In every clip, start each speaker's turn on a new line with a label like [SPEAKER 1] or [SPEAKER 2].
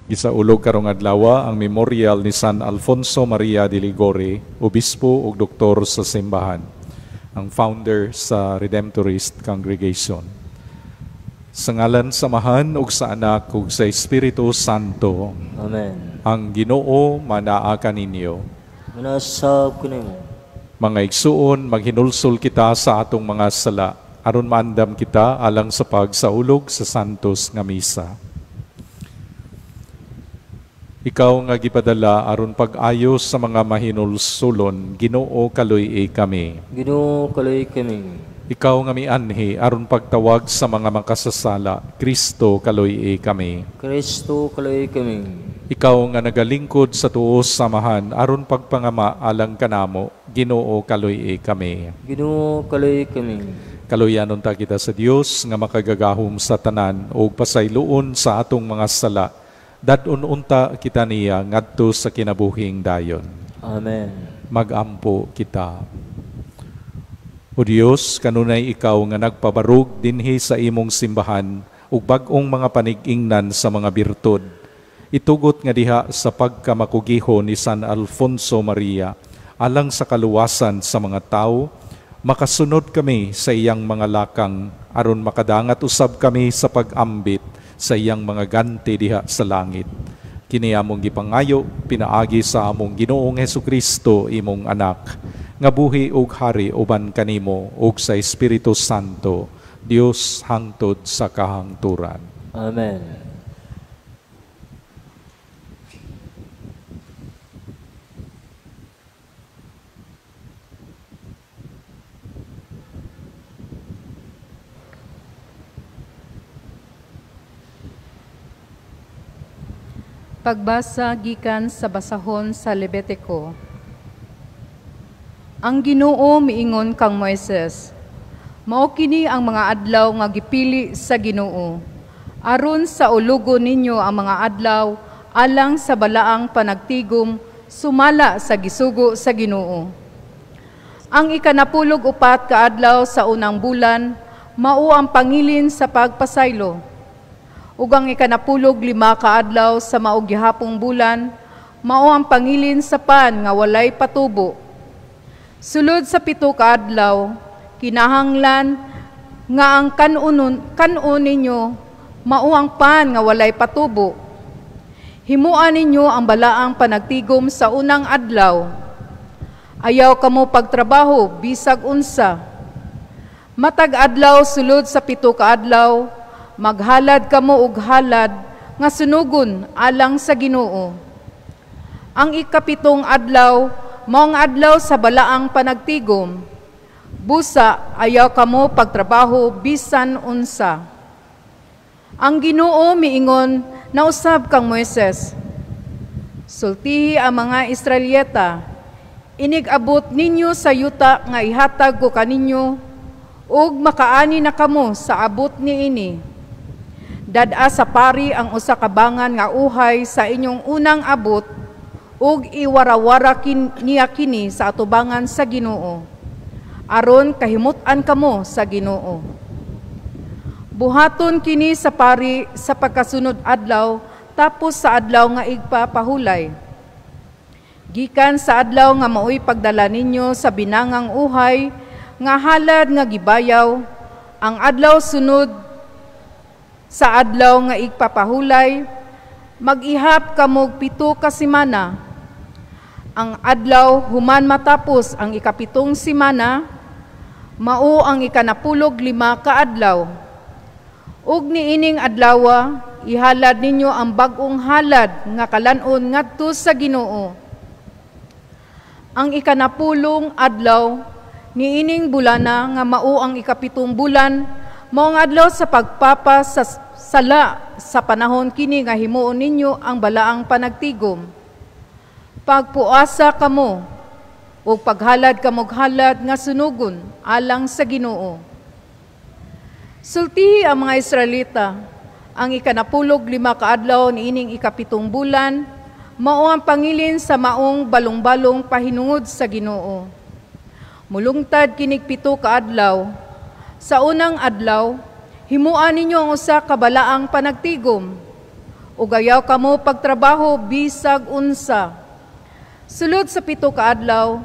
[SPEAKER 1] Gisaulog karong adlawa ang memorial ni San Alfonso Maria de Liguori, obispo ug doktor sa simbahan, ang founder sa Redemptorist Congregation. Sa ngalan sa Amahan ug sa Anak ug sa Espiritu Santo.
[SPEAKER 2] Amen.
[SPEAKER 1] Ang Ginoo manaa kaninyo.
[SPEAKER 2] Manasab kanimo.
[SPEAKER 1] Mga igsuon, maghinulsol kita sa atong mga sala aron maandam kita alang sa pagsaulog sa Santos nga Misa. Ikaw nga gipadala aron pag-ayos sa mga mahinulsulon, Ginoo, kaluy-i kami.
[SPEAKER 2] Ginoo, kaluy kami.
[SPEAKER 1] Ikaw nga mianhi aron pagtawag sa mga makasasala, Kristo, kaluy-i kami.
[SPEAKER 2] Kristo, kaluy kami.
[SPEAKER 1] Ikaw nga nagalingkod sa tuos samahan aron pagpangama alang kanamo, Ginoo, kaluy-i kami.
[SPEAKER 2] Ginoo, kaluy kami.
[SPEAKER 1] Kaluyanon ta kita sa Dios nga makagagahom sa tanan ug pasayloon sa atong mga sala. Dad-on unta kita niya ngadto sa kinabuhing dayon.
[SPEAKER 2] Amen.
[SPEAKER 1] Magampo kita. O Dios, kanunay ikaw nga nagpabarug dinhi sa imong simbahan ug bag-ong mga panig-ingnan sa mga birtud. Itugot nga diha sa pagkamakugiho ni San Alfonso Maria alang sa kaluwasan sa mga tawo, makasunod kami sa iyang mga lakang aron makadangat usab kami sa pag-ambit sa iyang mga ganti diha sa langit. Kini among gipangayo pinaagi sa among Ginoong Hesukristo, imong anak, nga buhi ug hari uban kanimo ug sa Espiritu Santo, Dios hangtod sa kahangturan.
[SPEAKER 2] Amen.
[SPEAKER 3] Pagbasa gikan sa basahon sa Levitiko. Ang Ginoo miingon kang Moises, mao kini ang mga adlaw nga gipili sa Ginoo. Aron sa ulugo ninyo ang mga adlaw alang sa balaang panagtigom sumala sa gisugo sa Ginoo. Ang 14 ka adlaw sa unang bulan mao ang pangilin sa pagpasaylo. Ug ang 15 ka adlaw sa mao gihapong bulan, mao ang pangilin sa pan nga walay patubo. Sulod sa 7 ka adlaw, kinahanglan nga ang kanon ninyo mao ang pan nga walay patubo. Himuan ninyo ang balaang panagtigom sa unang adlaw. Ayaw kamo pagtrabaho bisag unsa. Matag adlaw sulod sa 7 ka adlaw, maghalad kamo og halad nga sunugon alang sa Ginoo. Ang 7 adlaw mao ang adlaw sa balaang panagtigom. Busa ayaw kamo pagtrabaho bisan unsa. Ang Ginoo miingon nausab kang Moises, sultihi ang mga Israelita, inig-abot ninyo sa yuta nga ihatag ko kaninyo ug makaani na kamo sa abot niini. Dad-a sa pari ang usa ka bangan nga uhay sa inyong unang abot ug iwarawara niya kini sa atubangan sa Ginoo, aron kahimut-an kamo sa Ginoo. Buhaton kini sa pari sa pagkasunod adlaw tapos sa adlaw nga igpapahulay. Gikan sa adlaw nga maoy pagdala ninyo sa binangang uhay nga halad nga gibayaw, ang adlaw sunod sa adlaw nga igpapahulay, mag-ihap kamog 7 ka semana. Ang adlaw human matapos ang 7 semana, mao ang 15 ka adlaw. Ug niining adlawa, ihalad ninyo ang bag-ong halad nga kalan-on ngadto sa Ginoo. Ang 10 adlaw niining bulana nga mao ang 7 bulan, mao ang adlaw sa pagpapa sa sala sa panahon kini nga himuon ninyo ang balaang panagtigom. Pagpuasa kamo ug paghalad kamog halad nga sunugon alang sa Ginoo. Sultihi ang mga Israelita, ang 15 ka adlaw niining 7 bulan, mao ang pangilin sa maong balong-balong pahinungod sa Ginoo. Mulungtad kinig 7 ka adlaw. Sa unang adlaw, himuan ninyo ang usa ka balaang panagtigom. Ug ayaw kamo pagtrabaho bisag unsa. Sulod sa 7 ka adlaw,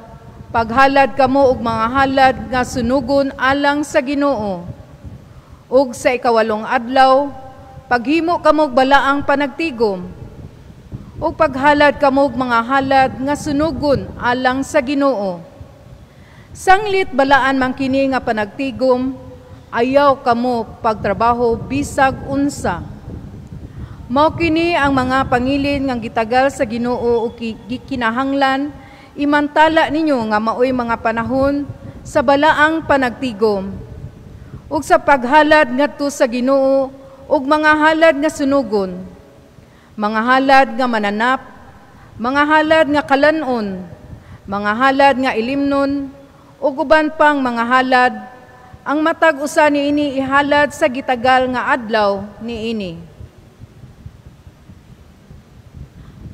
[SPEAKER 3] paghalad kamo og mga halad nga sunugon alang sa Ginoo. Ug sa 8 adlaw, paghimo kamo og balaang panagtigom. Ug paghalad kamo og mga halad nga sunugon alang sa Ginoo. Sanglit balaan man kini nga panagtigom, ayaw kamo pagtrabaho bisag unsa. Mao kini ang mga pangilin nga gitagal sa Ginoo ug gikinahanglan imantala ninyo nga maoy mga panahon sa balaang panagtigom ug sa paghalad ngadto sa Ginoo ug mga halad nga sunugon, mga halad nga mananap, mga halad nga kalan-on, mga halad nga ilimnon, ug uban pang mga halad. Ang matag usa niini ihalad sa gitagal nga adlaw niini.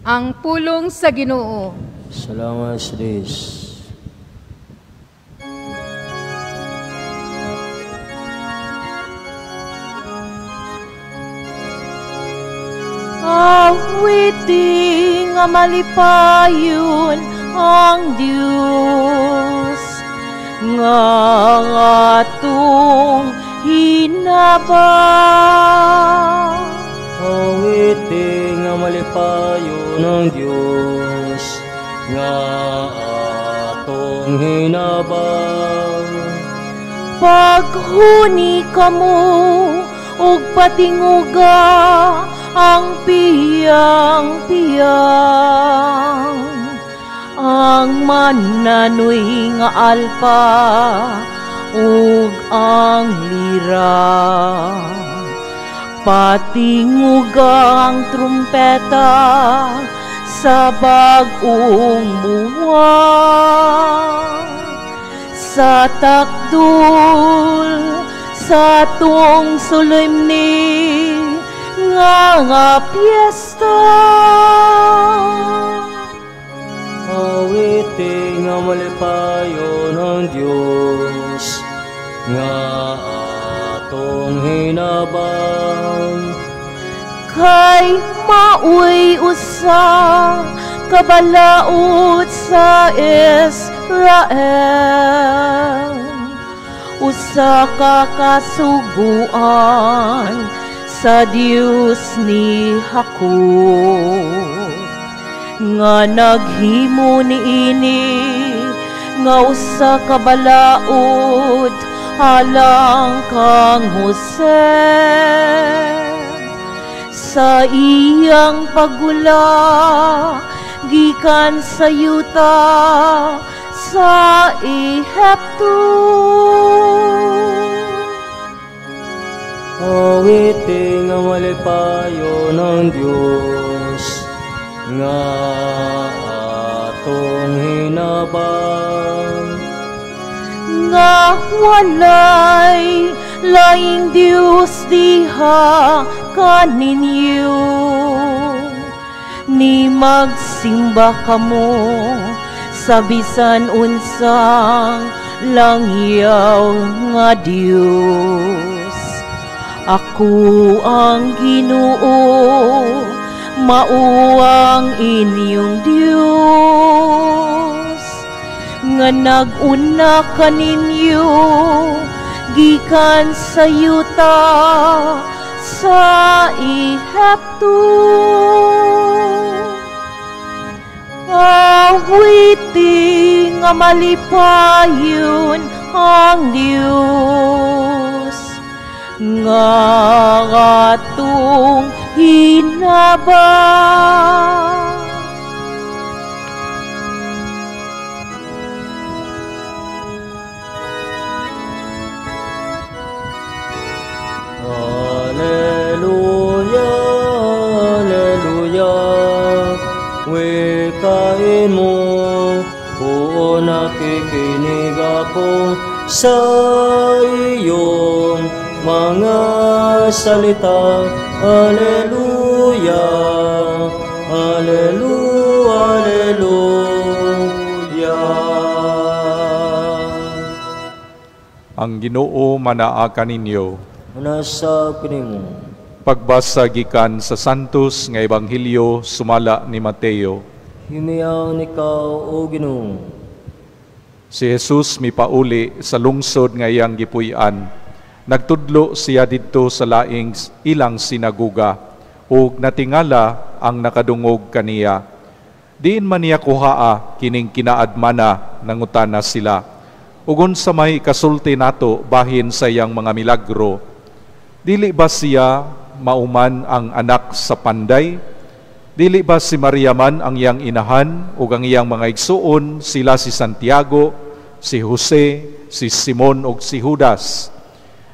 [SPEAKER 3] Ang pulong sa Ginoo.
[SPEAKER 2] Salamat sa Dios.
[SPEAKER 4] Awitin nga malipayon ang Dios nga atong hinabang.
[SPEAKER 2] Awitin nga malipayon ang Dios nga atong hinabang.
[SPEAKER 4] Paghuni kamo ug patinguga ang piyang-piyang, ang mananoy nga alpa ug ang lira. Patinguga ang trumpeta sa bag-ong buwan, sa takdul sa tuong solemne nga piyesta.
[SPEAKER 2] Awitin nga malipayon ang Dios nga atong hinabang.
[SPEAKER 4] Kay maoy usa ka balaod sa Israel, usa ka kasuguan sa Dios ni Jacob, nga naghimo niini nga usa ka balaod alang kang Jose. Sa iyang pagula gikan sa yuta sa Ehipto.
[SPEAKER 2] Awitin nga malipayon ang Dios nga atong hinabang,
[SPEAKER 4] nga walay laing Dios diha kaninyo. Ni magsimba kamo sa bisan unsang langyaw nga Dios. Ako ang Ginoo, mao ang inyong Dios, nga nag-una kaninyo gikan sa yuta sa Ehipto. Awitin nga malipayon ang Dios nga atong hinabang.
[SPEAKER 2] Alleluia, alleluia, wikain mo, oo nakikinig ako sa iyong mga salita. Alleluia, alleluia, alleluia.
[SPEAKER 1] Ang Ginoo manaa kaninyo.
[SPEAKER 2] Nasa kanimo.
[SPEAKER 1] Pagbasa gikan sa Santos nga Ebanghelyo sumala ni Mateo.
[SPEAKER 2] Himiang ikaw, O Ginoo.
[SPEAKER 1] Si Jesus mipauli sa lungsod nga iyang gipuy-an. Nagtudlo siya didto sa laing ilang sinaguga ug natingala ang nakadungog kaniya. Diin man niya kuhaa kining kinaadmana, nangutana sila. Ug unsa may kasulti nato bahin sa iyang mga milagro? Dili ba siya mauman ang anak sa panday? Dili ba si Maria man ang iyang inahan ug ang iyang mga igsuon sila si Santiago, si Jose, si Simon ug si Judas?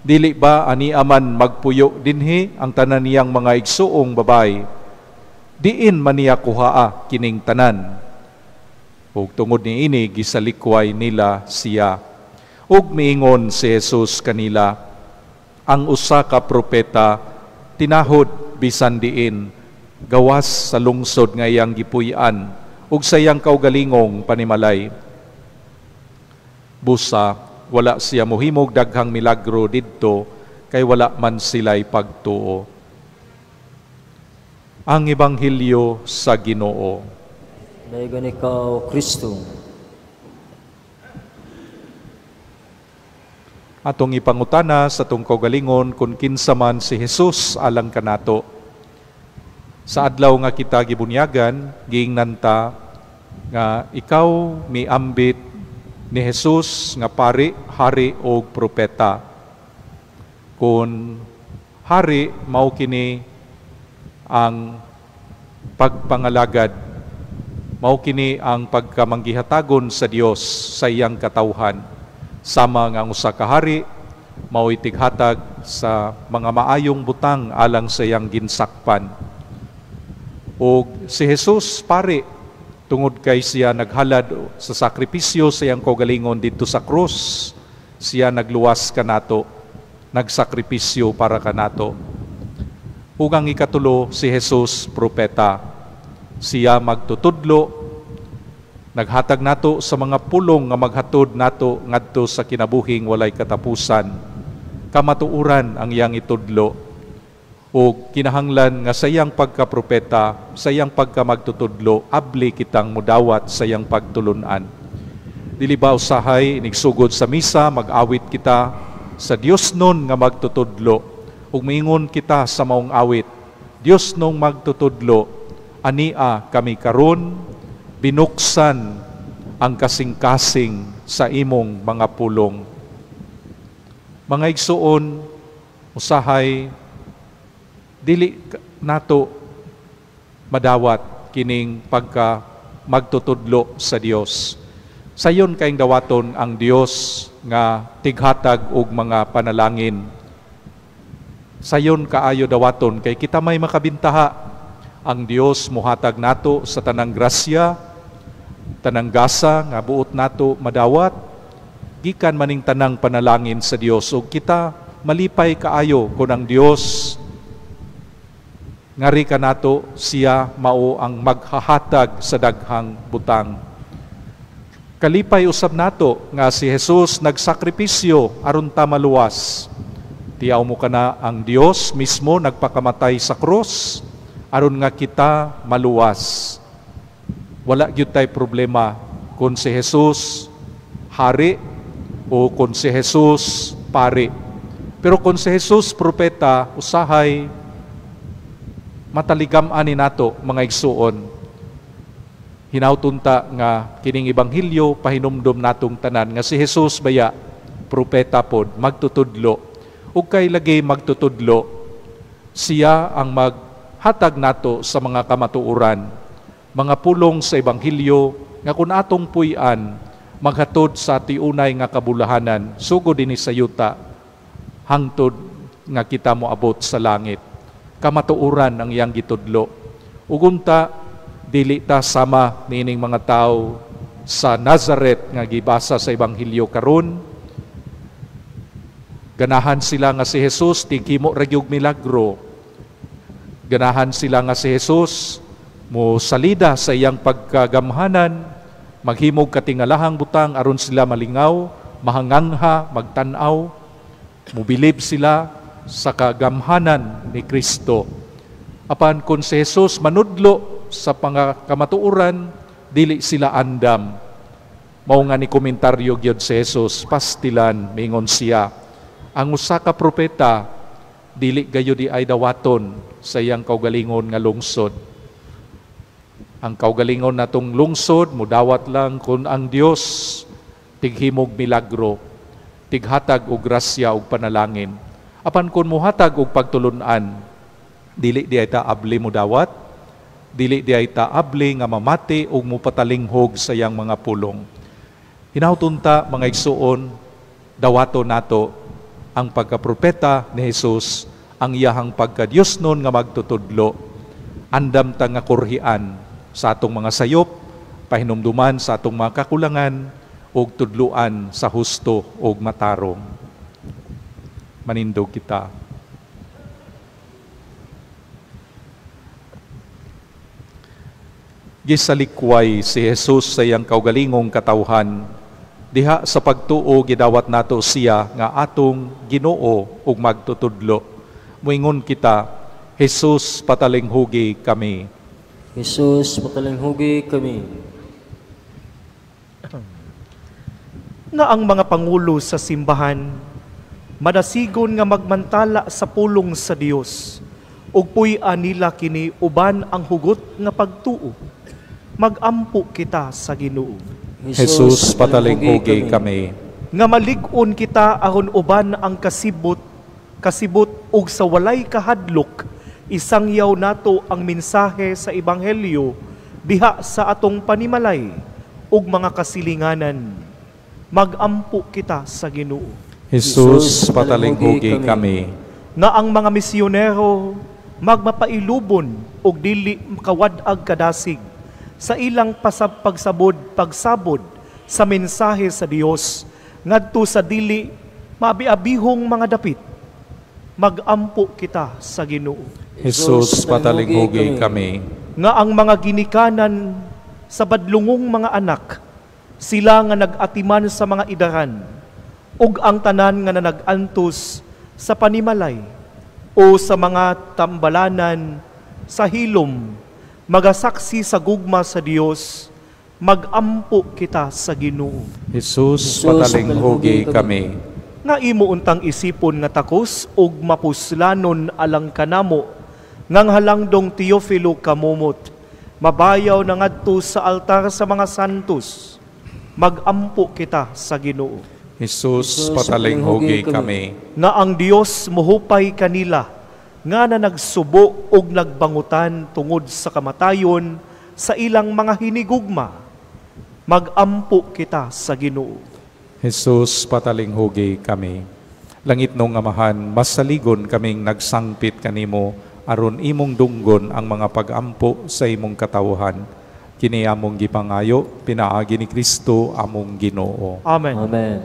[SPEAKER 1] Dili ba ani aman magpuyo dinhi ang tanan niyang mga igsuong babay? Diin man niya kuhaa kining tanan? Ug tungod niini gisalikway nila siya. Ug miingon si Jesus kanila, ang usa ka propeta tinahod bisan diin, gawas sa lungsod nga iyang gipuy-an ug sa iyang kaugalingong panimalay. Busa wala siya mohimog daghang milagro didto kay wala man sila'y pagtuo. Ang Ebanghelyo sa Ginoo.
[SPEAKER 2] Dayon ikaw, Kristo.
[SPEAKER 1] Atong ipangutana sa atong kaugalingon kung kinsa man si Jesus alang kanato. Sa adlaw nga kita gibunyagan, giingnan ta nga ikaw miambit ni Jesus nga pari, hari o propeta. Kung hari, mao kini ang pagpangalagad, mao kini ang pagkamanggihatagon sa Dios sa iyang katawhan. Sama nga ang usa ka hari, mao'y tighatag sa mga maayong butang alang sa iyang ginsakpan. Og si Jesus pari, tungod kay siya naghalad sa sakripisyo sa iyang kaugalingon didto sa krus, siya nagluwas kanato, nagsakripisyo para kanato. Ug ang ikatulo, si Jesus propeta. Siya magtutudlo, naghatag nato sa mga pulong nga maghatod nato ngadto sa kinabuhing walay katapusan. Kamatuoran ang iyang itudlo ug kinahanglan nga sa iyang pagkapropeta, sa iyang pagkamagtutudlo, abli kitang mudawat sa iyang pagtulun-an. Dili ba usahay inigsugod sa misa, mag-awit kita sa Dios nun nga magtutudlo ug miingon kita sa maong awit, Dios nung magtutudlo, ania kami karon binuksan ang kasing-kasing sa imong mga pulong. Mga igsuon, usahay dili nato madawat kining pagka magtutudlo sa Dios. Sayon kayong dawaton ang Dios nga tighatag og mga panalangin. Sayon kaayo dawaton kay kita may makabintaha. Ang Dios muhatag nato sa tanang grasya, tanang gasa nga buot nato madawat, gikan maning tanang panalangin sa Dios. Ug kita malipay kaayo kun ang Dios ngari kanato, siya mao ang maghahatag sa daghang butang. Kalipay usab nato nga si Jesus nagsakripisyo aron ta maluwas. Tiyaw mo kana ang Dios mismo nagpakamatay sa krus aron nga kita maluwas. Wala gyud tay problema kung si Jesus hari o kung si Jesus pari. Pero kung si Jesus propeta, usahay mataligam ani nato mga igsuon. Hinawton ta nga kining ebanghelyo pahinumdom natong tanan nga si Jesus baya propeta pod, magtutudlo. Ug kay lagi magtutudlo, siya ang maghatag nato sa mga kamatuoran, mga pulong sa ebanghelyo nga kun atong puy-an maghatod sa tiunay nga kabulahanan sugod dinhi sa yuta hangtod nga kita moabot sa langit. Kamatuoran ang iyang gitudlo. Ug unta dili ta sama niining mga tawo sa Nazaret nga gibasa sa ebanghelyo karon. Ganahan sila nga si Jesus tighimo ra gyud milagro. Ganahan sila nga si Jesus mo salida sa iyang pagkagamhanan, maghimog katingalahang butang aron sila malingaw, mahangangha, magtan-aw, mubilib sila. sa kagamhanan ni Kristo. Apan kung si Jesus manudlo sa pangakamatuoran, dili sila andam. Mao nga ni komentaryo gyud si Jesus, pastilan mingon siya, ang usa ka propeta dili gayud di ay dawaton sa iyang kaugalingon nga lungsod. Ang kaugalingon natong lungsod mudawat lang kung ang Dios tighimog milagro, tighatag og grasya og panalangin. Apan kung muhatag og pagtulun-an, dili di ay ta abli mudawat, dili di ay ta abli nga mamati og mupatalinghog sa iyang mga pulong. Hinawton ta mga igsuon, dawato nato ang pagkapropeta ni Jesus, ang iyahang pagka-Dios nun nga magtutudlo. Andam ta nga kurhian sa atong mga sayop, pahinumduman sa atong mga kakulangan, ug tudluan sa husto ug matarong. Manindog kita. Gisalikway si Jesus sa iyang kaugalingong katawhan. Diha sa pagtuo gidawat nato siya nga atong Ginoo ug magtutudlo. Muingon kita, Jesus patalinghugi kami.
[SPEAKER 2] Jesus patalinghugi kami.
[SPEAKER 5] Nga ang mga pangulo sa simbahan madasigon nga magmantala sa pulong sa Dios ug puy-an nila kini uban ang hugot nga pagtuo. Magampo kita sa Ginoo.
[SPEAKER 1] Jesus patalinghugi kami.
[SPEAKER 5] Nga malig-on kita aron uban ang kasibot ug sa walay kahadlok isangyaw nato ang mensahe sa ebanghelyo diha sa atong panimalay ug mga kasilinganan. Magampo kita sa Ginoo.
[SPEAKER 1] Jesus patalinghugi kami.
[SPEAKER 5] Nga ang mga misyonero magmapailubon ug dili makawad-ag kadasig sa ilang pagsabod sa mensahe sa Dios ngadto sa dili maabiabihong mga dapit. Magampo kita sa Ginoo.
[SPEAKER 1] Jesus patalinghugi kami.
[SPEAKER 5] Nga ang mga ginikanan sa badlungong mga anak, sila nga nag-atiman sa mga idaran, ug ang tanan nga nanagantos sa panimalay o sa mga tambalanan sa hilom, magasaksi sa gugma sa Dios. Magampo kita sa Ginoo.
[SPEAKER 1] Jesus patalinghugi kami.
[SPEAKER 5] Nga imo untang isipon nga takos ug mapuslanon alang kanamo, ngang halangdong Teofilo kamumot, mabayaw na ngadto sa altar sa mga santos. Magampo kita sa Ginoo.
[SPEAKER 1] Jesus patalinghugi kami.
[SPEAKER 5] Nga ang Dios muhupay kanila nga na nagsubo og nagbangutan tungod sa kamatayon sa ilang mga hinigugma. Magampo kita sa Ginoo.
[SPEAKER 1] Jesus patalinghugi kami. Langit nong Amahan, masaligon kaming nagsangpit kanimo aron imong dunggon ang mga pagampo sa imong katawhan. Kini among gipangayo, pinaagi ni Kristo among Ginoo.
[SPEAKER 5] Amen.
[SPEAKER 2] Amen.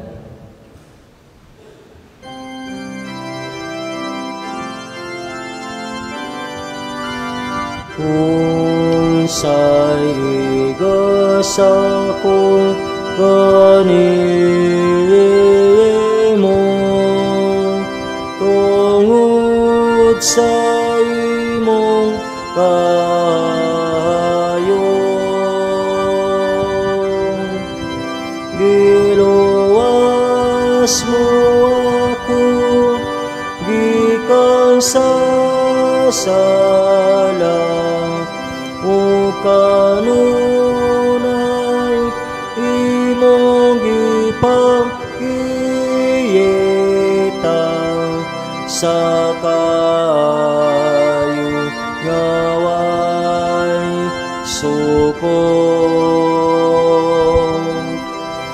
[SPEAKER 2] Unsay igasa ko kanimo tungod sa imong kaayo, giluwas mo ako gikan sa sala o kanunay imong gipakita sa kaayo nga way sukod.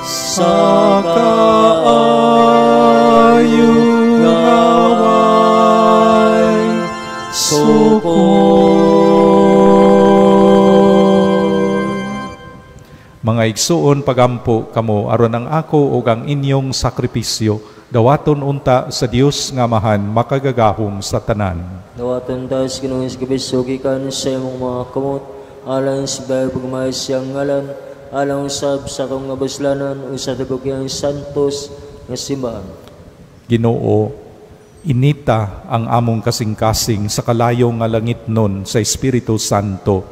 [SPEAKER 2] Sa
[SPEAKER 1] kaayo nga way sukod. Mga igsuon, pagampo kamo aron ang ako ug ang inyong sakripisyo dawaton unta sa Dios nga Amahan makagagahom sa tanan.
[SPEAKER 2] Dawaton ta sa Ginoong Hesus gikan sa imong mga kamot alang sa pagmahal siyang ngalan, alang usab sa atong abuslanan ug sa tibuok santos nga simbahan.
[SPEAKER 1] Ginoo, Inita ang among kasing-kasing sa kalayo nga langitnon sa Espiritu Santo,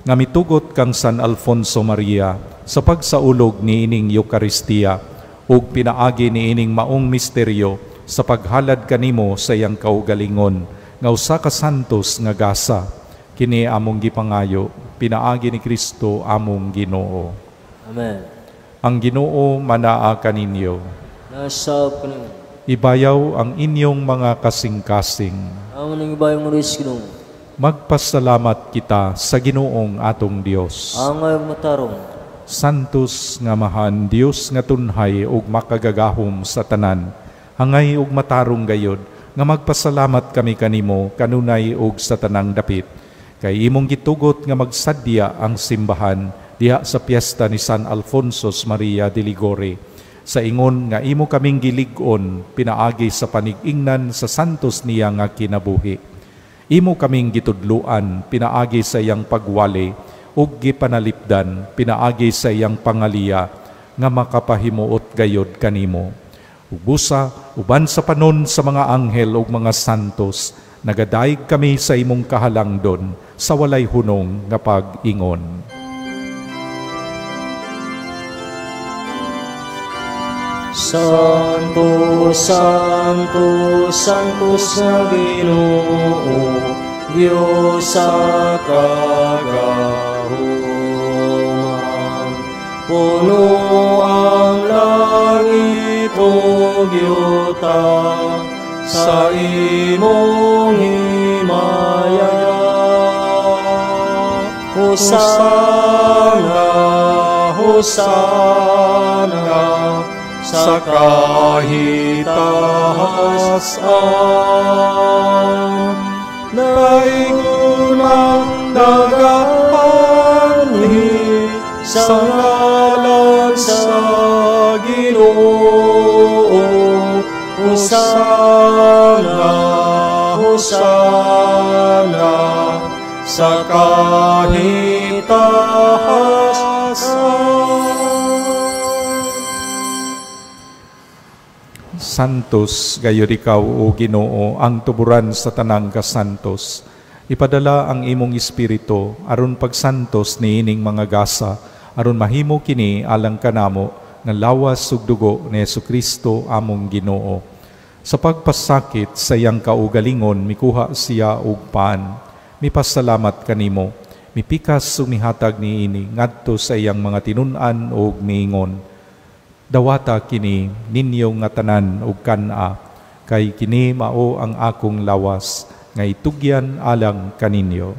[SPEAKER 1] nga mitugot kang San Alfonso Maria sa pagsaulog niining Eukaristiya ug pinaagi niining maong misteryo sa paghalad kanimo sa iyang kaugalingon nga usa ka santos nga gasa. Kini among gipangayo pinaagi ni Kristo among Ginoo.
[SPEAKER 2] Amen.
[SPEAKER 1] Ang Ginoo manaa kaninyo.
[SPEAKER 2] Nasab kanimo.
[SPEAKER 1] Ibayaw ang inyong mga kasing-kasing.
[SPEAKER 2] Amo ning ibayaw mo Ginoo.
[SPEAKER 1] Magpasalamat kita sa Ginoong atong Dios.
[SPEAKER 2] Angay matarong.
[SPEAKER 1] Santos nga mahan Dios nga tunhay ug makagagahom sa tanan. Hangay ug matarong gayod nga magpasalamat kami kanimo kanunay ug sa tanang dapit. Kay imong gitugot nga magsadya ang simbahan diha sa piyesta ni San Alfonso Maria de Ligorio. Sa ingon nga imo kaming gilig-on pinaagi sa panig-ingnan sa santos niya nga kinabuhi. Imo kaming gitudluan pinaagi sa iyang pagwali ug gipanalipdan pinaagi sa iyang pangaliya nga makapahimuot gayod kanimo. Ubusa uban sa panon sa mga anghel ug mga santos, nagadayeg kami sa imong kahalangdon sa walay hunong nga pag-ingon.
[SPEAKER 2] Santo, Santo, Santos nga Ginoo, Dios sa kagahuman. Puno ang langit ug yuta sa imong himaya. Hosana, Hosana sa kahitahasan. Naigunang nagaanhi sa ngalan sa Ginoo. Hosana, Hosana sa kahitahasan.
[SPEAKER 1] Santos gayud ikaw o Ginoo ang tuburan sa tanang kasantos. Ipadala ang imong espiritu aron pagsantos niining mga gasa, aron mahimo kini alang kanamo nga lawas ug dugo ni Hesukristo among Ginoo. Sa pagpasakit sa iyang kaugalingon mikuha siya og pan. Mipasalamat kanimo, mipikas ug mihatag niini ngadto sa iyang mga tinun-an ug miingon. Dawata kini ninyo nga tanan ug kan-a, kay kini mao ang akong lawas nga itugyan alang kaninyo.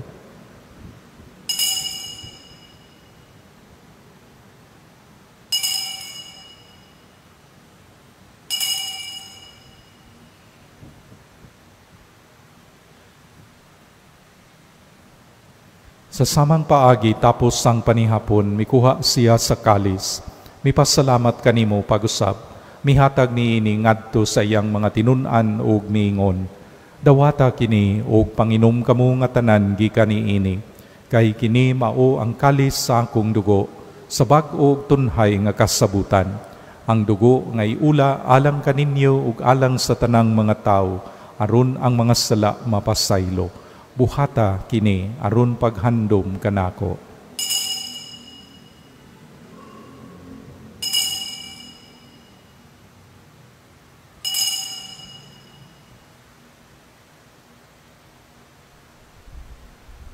[SPEAKER 1] Sa samang paagi tapos sang panihapon, mikuha siya sa kalis. Mipasalamat kanimo pag-usab, mihatag niini ngadto sa iyang mga tinun-an ug miingon. Dawata kini og panginom kamo nga tanan gikan niini, kay kini mao ang kalis sa akong dugo sa bag-o ug tunhay nga kasabutan. Ang dugo nga iula alang kaninyo ug alang sa tanang mga tawo, aron ang mga sala mapasaylo. Buhata kini aron paghandom kanako.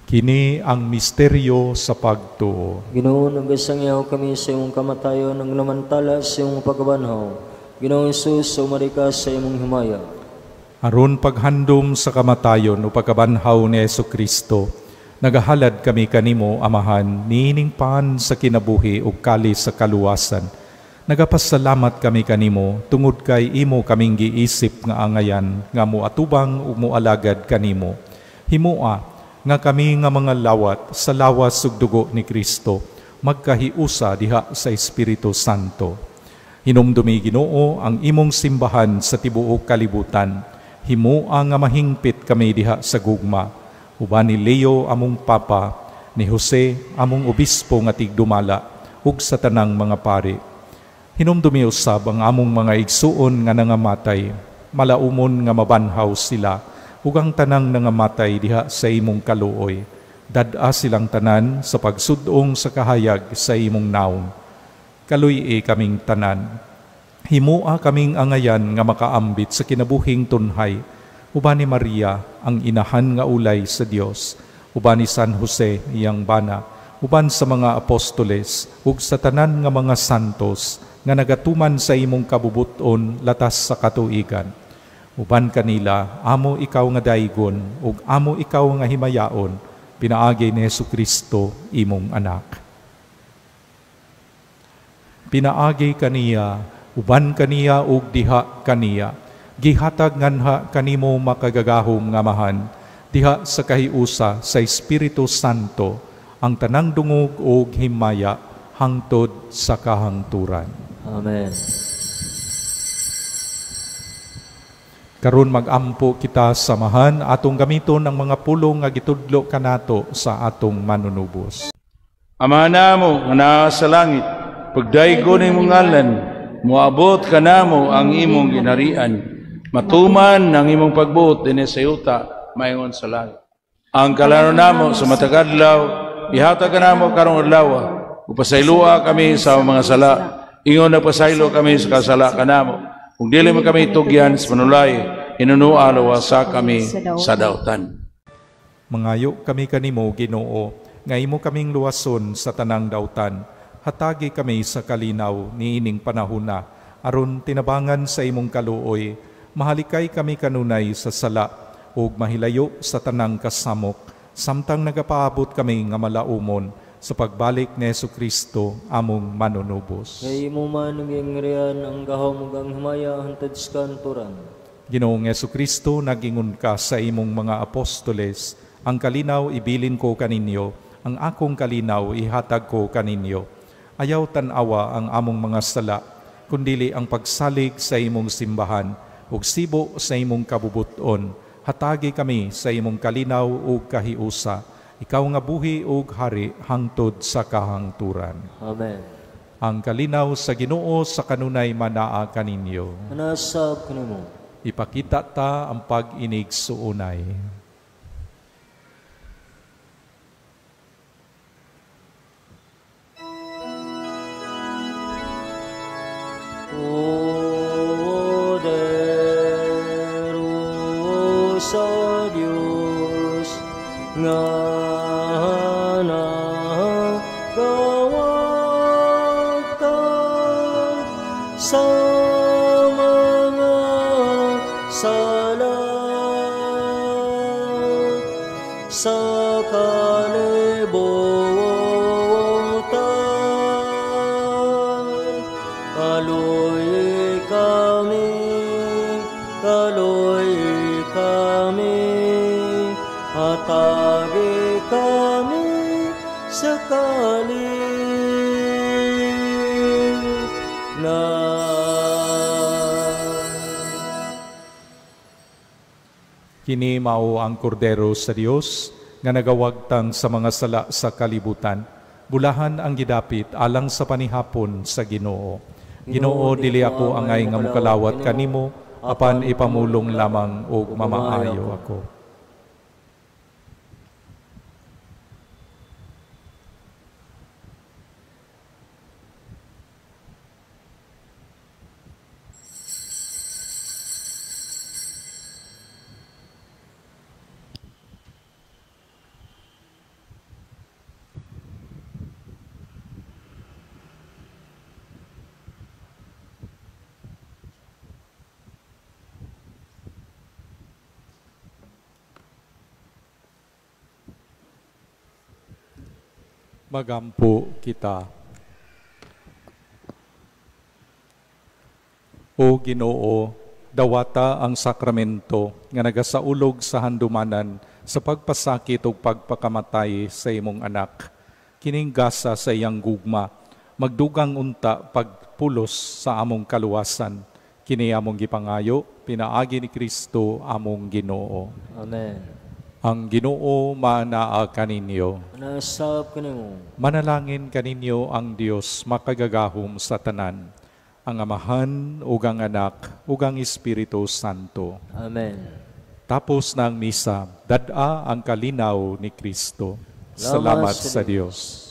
[SPEAKER 1] Kini ang misteryo sa pagtuo.
[SPEAKER 2] Ginoo, nagasangyaw kami sa imong kamatayon nang namantala sa imong pagkabanhaw. Ginoong Hesus, umari ka sa imong himaya.
[SPEAKER 1] Aron paghandom sa kamatayon o pagkabanhaw ni Hesukristo, nagahalad kami kanimo, Amahan, niining pan sa kinabuhi ug kalis sa kaluwasan. Nagapasalamat kami kanimo tungod kay imo kaming giisip nga angayan nga moatubang ug moalagad kanimo. Himoa nga kami nga mga lawat sa lawas ug dugo ni Kristo magkahiusa diha sa Espiritu Santo. Hinumdumi Ginoo ang imong simbahan sa tibuok kalibutan. Himoa nga mahingpit kami diha sa gugma. Uban ni Leo among Papa, ni Jose among obispo nga tigdumala, ug sa tanang mga pari. Hinumdumi usab ang among mga igsuon nga nangamatay, Malaumon nga mabanhaw sila, ug ang tanang nangamatay diha sa imong kaluoy. Dad-a silang tanan sa pagsud-ong sa kahayag sa imong naong. Kaluy-i kaming tanan. Himua kaming angayan nga makaambit sa kinabuhing tunhay, uban ni Maria ang inahan nga ulay sa Dios, uban ni San Jose iyang bana, uban sa mga apostoles ug sa tanan nga mga santos nga nagatuman sa imong kabubuton latas sa katuigan. Uban kanila amo ikaw nga daygon ug amo ikaw nga himayaon, pinaagi ni Hesukristo imong anak. Pinaagi kaniya, uban kaniya ug diha kaniya, gihatag nganha kanimo makagagahom nga Amahan, diha sa kahiusa sa Espiritu Santo, ang tanang dungog ug himaya hangtod sa kahangturan.
[SPEAKER 2] Amen.
[SPEAKER 1] Karon magampo kita samahan atong gamiton ang mga pulong nga gitudlo kanato sa atong manunubos.
[SPEAKER 6] Ama namo nga naa sa langit, pagdaygon imong ngalan, moabot kanamo ang imong ginharian. Matuman ang imong pagbuot dinhi sa yuta maingon sa langit. Ang kalano namo sa matag adlaw ihatag kanamo karong adlaw, ug pasayloa kami sa mga sala, ingon nagpasaylo kami sa kasala kanamo. Kung dili man kami tugyan sa panulay, hinunua luwasa kami sa dautan.
[SPEAKER 1] Mangayo kami kanimo, Ginoo, nga imo kaming luwason sa tanang dautan. Hatagi kami sa kalinaw niining panahuna, aron tinabangan sa imong kaluoy, mahalikay kami kanunay sa sala, ug mahilayo sa tanang kasamok, samtang nagapaabot kami nga malaumon sa pagbalik ni Hesukristo among manunubos.
[SPEAKER 2] Kay imo man ang gingharian, ang gahom ug ang himaya hantod sa kanturan.
[SPEAKER 1] Ginoong Hesukristo, nagingon ka sa imong mga apostoles, ang kalinaw ibilin ko kaninyo, ang akong kalinaw ihatag ko kaninyo. Ayaw tan-awa ang among mga sala, kundili ang pagsalig sa imong simbahan ug sibo sa imong kabubuton. Hatagi kami sa imong kalinaw ug kahiusa. Ikaw nga buhi ug hari hangtod sa kahangturan.
[SPEAKER 2] Amen.
[SPEAKER 1] Ang kalinaw sa Ginoo sa kanunay manaa kaninyo.
[SPEAKER 2] Manasab kanimo.
[SPEAKER 1] Ipakita ta ang pag-inig suunay.
[SPEAKER 2] Poderosa Dios nga nagawagtang sa mga sala sa kalibutan, kaluoy kami, kaluoy kami, hatagi kami sa kalinaw.
[SPEAKER 1] Kini mao ang kordero sa Dios nga nagawagtang sa mga sala sa kalibutan. Bulahan ang gidapit alang sa panihapon sa Ginoo. Ginoo, dili ako angay nga mokalawat kanimo, apan ipamulong lamang og mamaayo ako. Magampo kita. O Ginoo, dawata ang sakramento nga nagasaulog sa handumanan sa pagpasakit ug pagpakamatay sa imong anak. Kining gasa sa iyang gugma, magdugang unta pagpulos sa among kaluwasan. Kini among gipangayo, pinaagi ni Kristo among Ginoo.
[SPEAKER 2] Amen.
[SPEAKER 1] Ang Ginoo manaa kaninyo.
[SPEAKER 2] Manasab kanimo.
[SPEAKER 1] Manalangin kaninyo ang Dios makagagahom sa tanan, Ang Amahan, ug ang Anak, ug ang Espiritu Santo.
[SPEAKER 2] Amen.
[SPEAKER 1] Tapos na ang misa, dad-a ang kalinaw ni Kristo. Salamat sa Diyos.